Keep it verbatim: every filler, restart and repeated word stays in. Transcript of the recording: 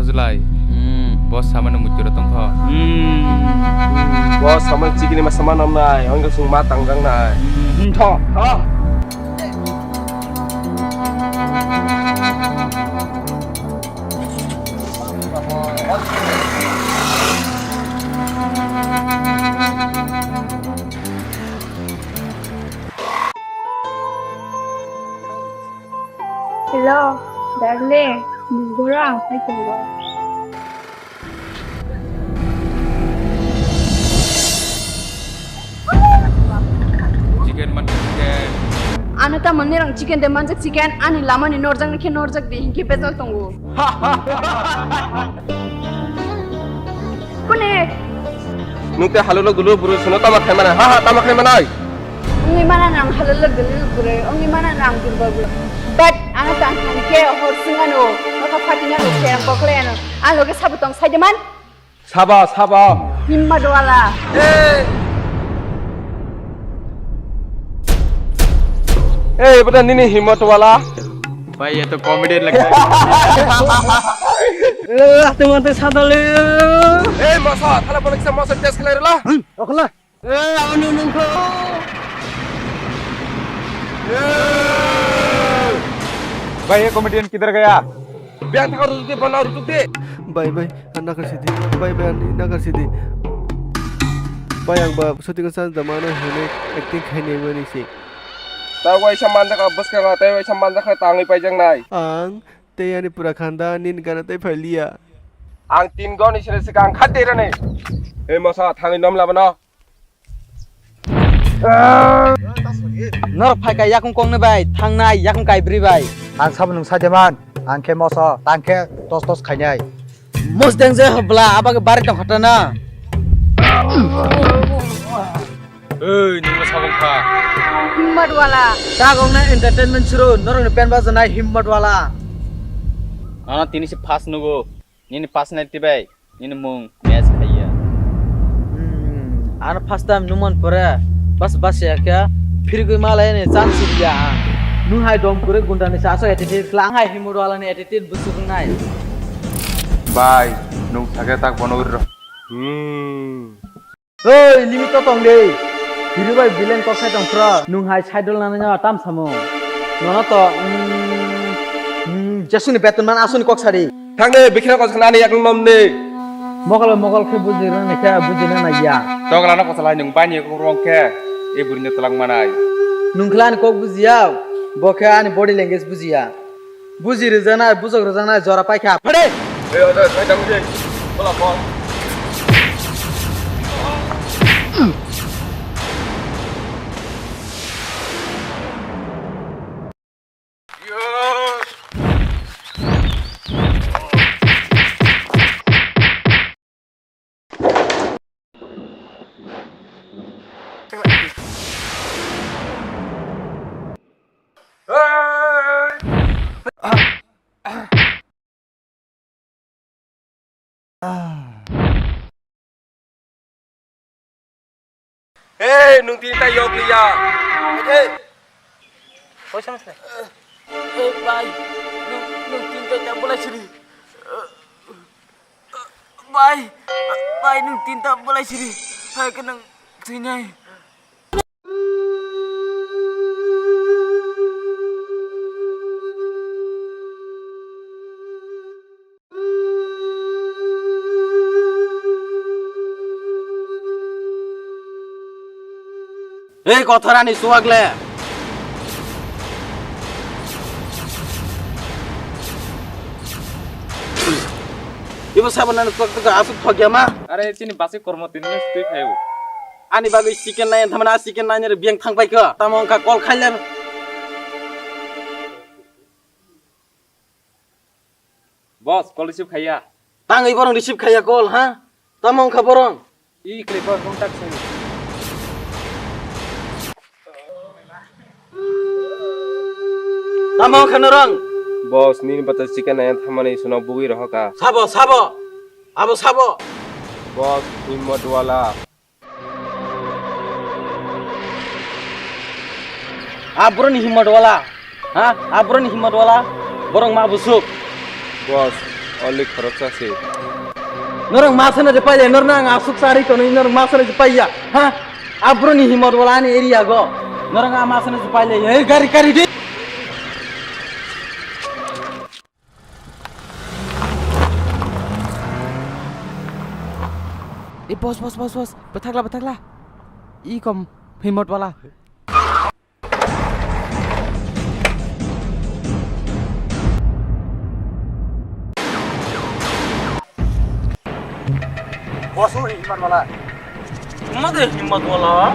Julai. Hmm. Boss samano muitu ro tongkho. Hmm. Boss samano chikini ma sama namnai, hwnkhe chwng ma tangjaknai. Hmm, tho. Tho. Hello, darling, nungora ang phai tongo. Chicken man chicken. Ano tamo nirang chicken de manjak chicken, ani lama ni norjak ni khe norjak di, hinkhe bejal tongo. Kune? Nung tei halolo dulu buru suno tama khai mana? Ha ha, tama khai mana? Ongwi mana nang halolo dulu buru, ongwi mana nang durba buru. But ano tang khan khe hor singano, nokha phatina no khe ang kokle ano. Ang loge sabo tong saideman. Sabo, sabo. Himmat wala. Hey! Hey, beta nini himmat wala. Bhai, ye to comedian lagta hai. Eh, ate mate sadale. Hey, masa, thala bolak sa masa test khlai rela. Okla. Eh, anu nungkho. Hey! Bhai, ye comedian kidhar gaya? Biang thakar rutuk de, bana rutuk de. Bhai, bhai. Nakar sidi, bhai, bhai, ani nakar sidi. Bhai, ang ba shooting chance da mano hwnwi acting khainai mani se. Ta waisa manjakha bwskang, ta waisa manjakha tangwi paijaknai. Ang tei ani pura khanda nini gana tei phailiya. Ang tin goni sere sikang khat derani. Ei mosa thangwi nom labano. Norok phai kai yakung kongni bai, thangnai yakung kai bri bai. Ang sabo nung saide man, ang khe moso, tang khe tos tos khainai. Mos deng je hobla, abag bari tong khata na. Ei, nungno sabong kha. Himmat wala. Tagong na entertainment suru, norok ni pen bajanai himmat wala. Ano tini si pass nugo, nini pass nai tibai. Nini mung match khaiya. Hmm, ano first time numan pore bas bas ya kya phirigwi malai ni chance ya. Nu hai dom kure gunda ni sa so attitude kla hai himur wala ni attitude busuk nai. Bai, nung thake tak bono uro. Hmm. Oi, limit to tong de. Hiri bai villain kok sai tong pro. Nung hai side role nani no tam samung. Nono to, hmm, hmm, jasuni beton man asuni kok sari. Thangni bikhina kok sakna ani yakung nomni. Mokol mokol khe buji rwni khe buji na naiya. Tokla no kosalai nung bani kok rong khe e burini twlang manai. Nung khlani kok bujiya, bo khe ani body language bujiya. Buji rwjaknai, bujok rwjaknai jora paikha. Phade! Ei, oi, oi, oi, dam de. Bola, bol. Hey, nung tini ta yok liya. Hey. Poisa mas le. Eh, bai. Nung, nung tini ta bolai siri. Bai, bai, nung tini ta bolai siri. Hai ke nung tini. Ei kothorani suwak le. Ibo sabonani tok tok asuk thokya ma. Are chini basi kormo tini twi phayo. Ani bagwi chicken nai thamana chicken nai re biang thang pai kha. Tamo wngkha call khaile. Boss, call receive khaiya. Tangwi borong receive khaiya call ha? Tamo wngkha borong? I kle call contact sini. Tamo wngkha norong? Boss, nini bata chicken nai thamani suno bugwi rohoka. Sabo, sabo. Abo sabo. Boss, himmat wala. A boroni himmat wala, ha? A boroni himmat wala, borok ma busuk. Boss, Only khoroksa se. Norok ma sana je paile, norok nang asuk sari kono, norok ma sana je paiya, ha? Abro ni himot wala ani area go. Norok ma sana je paile, hey, gari, gari di. Eh, boss, boss, boss, boss. Bethakla, bethakla. I kom, himot wala. Bosu himmat wala. Mother himmat wala.